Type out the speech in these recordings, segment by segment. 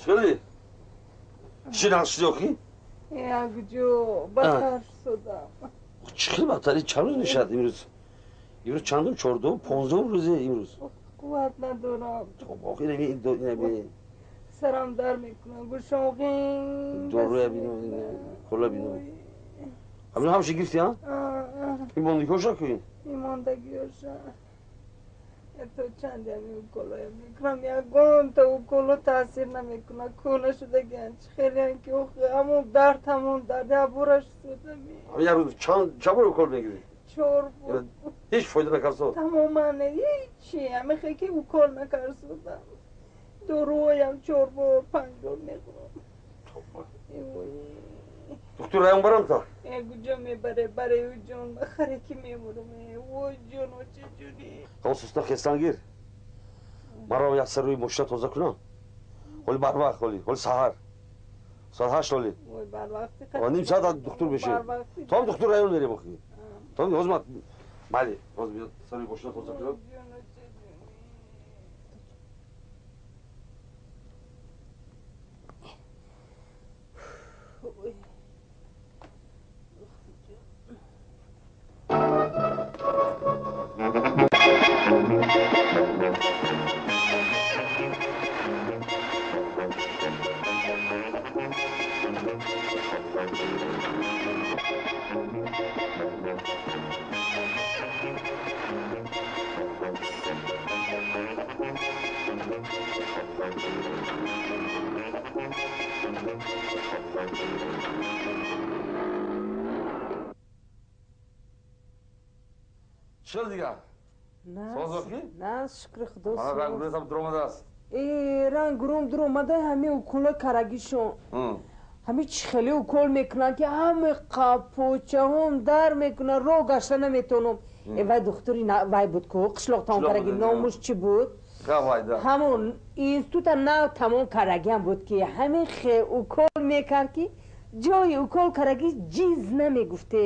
Чӣ? Чӣ нақш шуд? Якҷо бадтар шудам. Чӣ хел бадтар? Чанд рӯз мешавад имрӯз? Имрӯз чандум? 14-ум, 15-ум рӯзе имрӯз. Қувват надорам. Охир ин сарам дар мекунам, гӯшам ғин. Доруя бинам, кола бинам. Ҳамин ҳамаша гирифти, ҳа? Ин мондагиҳоша ку? Ин мондагиҳоша. То чанде ҳамин уколоя мекунам, ягонта уколо таъсир намекунад. Кӯна шудагиан, чӣ хелеан ки ҳамон дард, ҳамон дард, ябора шудами. Як рӯз чанд бор укол мегирӣ? 4 бор. Ҳеҷ фоида накард? Тамоман ҳечи. Ҳамихе ки укол накард шудам. Доруҳоям 4 бор, 5 бор мехӯрам. Доктор раён барам та? Куҷо мебаре? Баре ӯ ҷон, харе ки мемурам. Вой ҷон, чӣ ҷунӣ. Суста хестангир. Маро як сар рӯи мошина тоза кунам. Ҳоли барвақт, ҳоли саҳар. Соат 8 ҳоли. Вой барвақти. Ним соат доктор мешавӣ. То ҳам доктор раён мерем охи. То ҳозир ман майли, ҳозир биё сар рӯи мошина тоза кунам. Чӣ дигар? На, шукри худо. Ранг дуромадааст. Ранг рум дуромада, ҳамин уколо карагишон. Ҳамин чӣ хеле укол мекунанд ки ҳама қапочаҳом дар мекунанд, роҳ гашта наметавонам. Вай духтури вай буд ку, қишлоқ тамом караги, номуш чӣ буд? Ҳамон института нав тамом карагиам буд ки ҳамин хе укол мекард ки ҷои укол караги ҷиз намегуфте.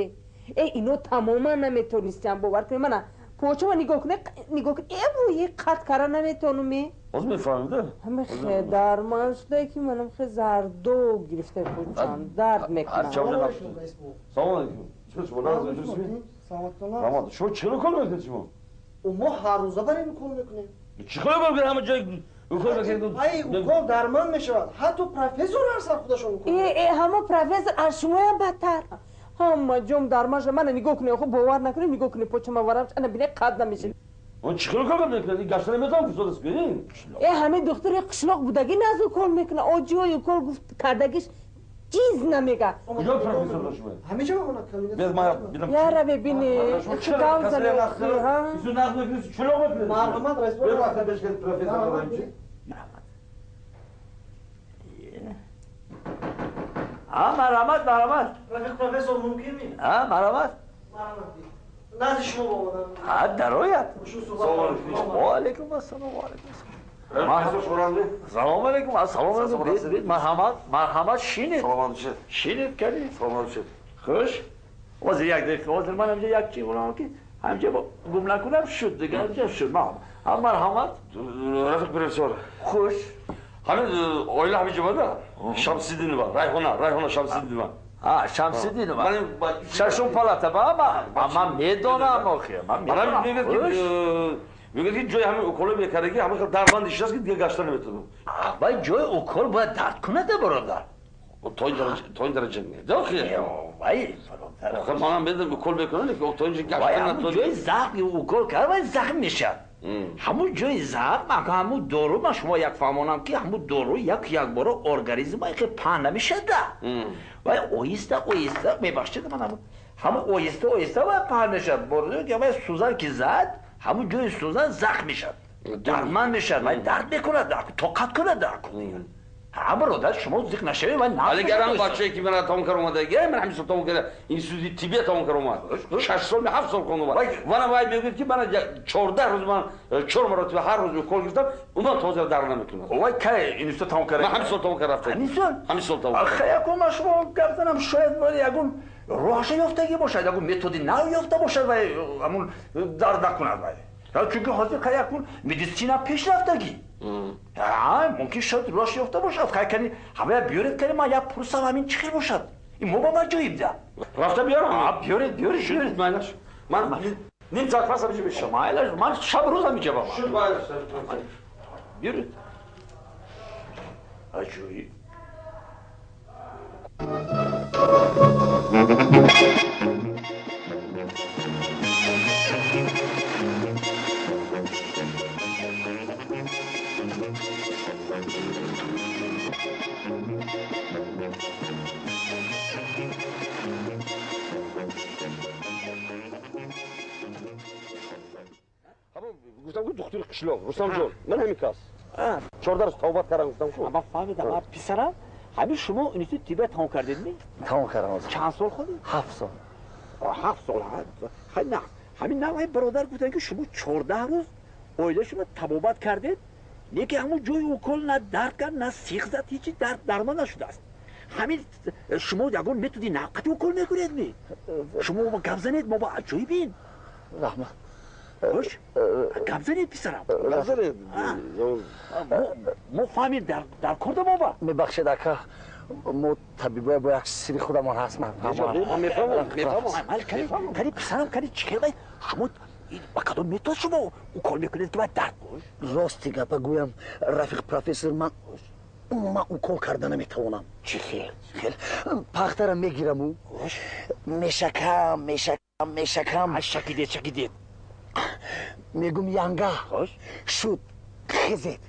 Ино тамоман наметавонистиам, бовар кунед. Мана почама нигоҳ кунед, нигоҳ кунед, эвӯи қат кара наметавонам. Ҳозир мефаҳмем, да? Ҳама хе дарман шуда ки манам хе зардо гирифта почам, дард мекунам. Салом алейкум. Чӣ шумо нағз медурсед? Саломат. Шумо чӣ укол мекунед шумо? Мо ҳар рӯза барем укол мекунем. Чӣ кор мекунед ҳама ҷой укол мекунед? Ай укол дарман мешавад. Ҳатто профессор ҳар сар худашон укол. Ҳама профессор аз шумоям бадтар. Ҳама ҷом дарман шуда. Мана нигоҳ кунед, охо бовар накунед, нигоҳ кунед почама варам, ана бинед қад намешавад. Он чӣ кор мекунад? Ин гашта наметавонам фурсат аст кунед. Ҳамин духтури қишлоқ будагӣ наз укол мекунад. О ҷои укол гуфт кардагиш ҷиз намега. Куҷо профессор шумо? Ҳамин ҷо мемонад кабинет. Яра бибинӣ. Гав зане охи, ҳа? Ису нағз мекунед, чӯлоқ мекунед? Марҳамат, раис. Бебахшед, бешкед профессор кардам. Марҳамат, марҳамат. Рафиқ профессор мумкин ми? Марҳамат. Марҳамат. Назди шумо омадам. Дарояд. Ва алейкум ассалом, ва алейкум ассалом. Салом алейкум, ассалом алейкум. Марҳамат, марҳамат, шинед. Саломат бошед. Шинед, кани. Саломат бошед. Хуш. Ҳозир як дақиқа, ҳозир ман ҳамҷа як чиз гӯям ки ҳамҷа гум накунам шуд, дигар ҳамҷа шуд. Марҳамат. Рафиқ профессор. Хуш. Ҳамин оила ҳамин ҷо буда? Шамсиддинова, Райҳона, Райҳона Шамсиддинова. Шамсиддинова. Шашум палата ба ман медонам охир. Ман медонам. Мегӯяд ки ҷои ҳамин уколо мекардаги ҳамин хел дарбанд шудааст ки дигар гашта наметавонам. Вай ҷои укол бояд дард кунад, бародар. То ин дараҷа не. Охир. Вай бародар. Охир манам медонам укол мекунам, лекин то инҷа гашта натавонам. Ҷои захм укол кард, вай захм мешавад. Ҳамун ҷои захм, ҳамун дору, ман шумо як фаҳмонам ки ҳамун дору як якбора организм хеле паҳн намешавад. Вай оҳиста оҳиста, мебахшед, ман ҳамун оҳиста оҳиста вай паҳн мешавад. Бордо ки вай сӯзан ки зад, ҳамун ҷои сӯзан захм мешавад, дарман мешавад, вай дард мекунад, тоқат кунад. Ҳа бародар, шумо зиқ нашавед, вай нағз. Вале гарам бачае ки мана тамом кар омадаги, ман ҳамин сол тамом карда, институти тиббия тамом кар омад. 6 сол, 7 сол хонд омад. Вана вай мегӯяд ки мана 14 рӯз ман 4 маротиба ҳар рӯз укол гирифтам, уман тоза дард намекунад. Вай кай институт тамом карда? Ман ҳамин сол тамом карда рафтам. Ҳамин сол? Ҳамин сол тамом карда. Ахе, якун ман шумо гап занам, шояд вале ягон роҳаша ёфтагӣ бошад, ягон методи нав ёфта бошад, вай ҳамун дард накунад вай. Чунки ҳозир кай якун медицина пешрафтагӣ. Мумкин шуд рош ёфта бошад. Хай кани ҳамая биёред, кани ман як пурсам, ҳамин чӣ хел бошад. Ин мо ба ма ҷоиб да. Рафта биёрам. Биёред, биёред, биёред. Майлаш. Ман ним соат пас ҳамиҷа мешавам. Майлаш, ман шаб рӯз ҳамиҷа ба ман. Шуд, майлаш. Биёред. Аҷоиб. Гуфтам ки духтури қишлоқ Рустамҷон, ман ҳамин кас 14 рӯз тавбат кардам, гуфтам ку. Ман фаҳмидам, писарам, ҳамин шумо институт тиббия тамом кардед ми? Тамом кардам. Чанд сол хондед? 7 сол. 7 сол. Хай на, ҳамин навъи бародар гуфтанд ки шумо 14 рӯз оилаи шумо табобат кардед, лекин ҳамон ҷои укол на дард кард, на сих зад, ҳечи дард дармон нашудааст. Ҳамин шумо ягон методи навқати укол мекунед ми? Шумо гап занед, мо ба аҷоиб ин. Раҳмат. Хош, гап занед, писарам. Гап занед. Мо фаҳмем дар кор да мо ба. Мебахшед, ака, мо табибоя бо як сири худамон ҳаст. Ман мефаҳмам, мефаҳмам. Кани, писарам, кани чӣ хел шумо ба кадом метод шумо укол мекунед ки ба дард? Рости гапа гӯям, рафиқ профессор, ман укол карда наметавонам. Чӣ хел? Хел пахтара мегираму мешакам, мешакам, мешакам. Шакидед, шакидед. Мегум янга шуд, хезед.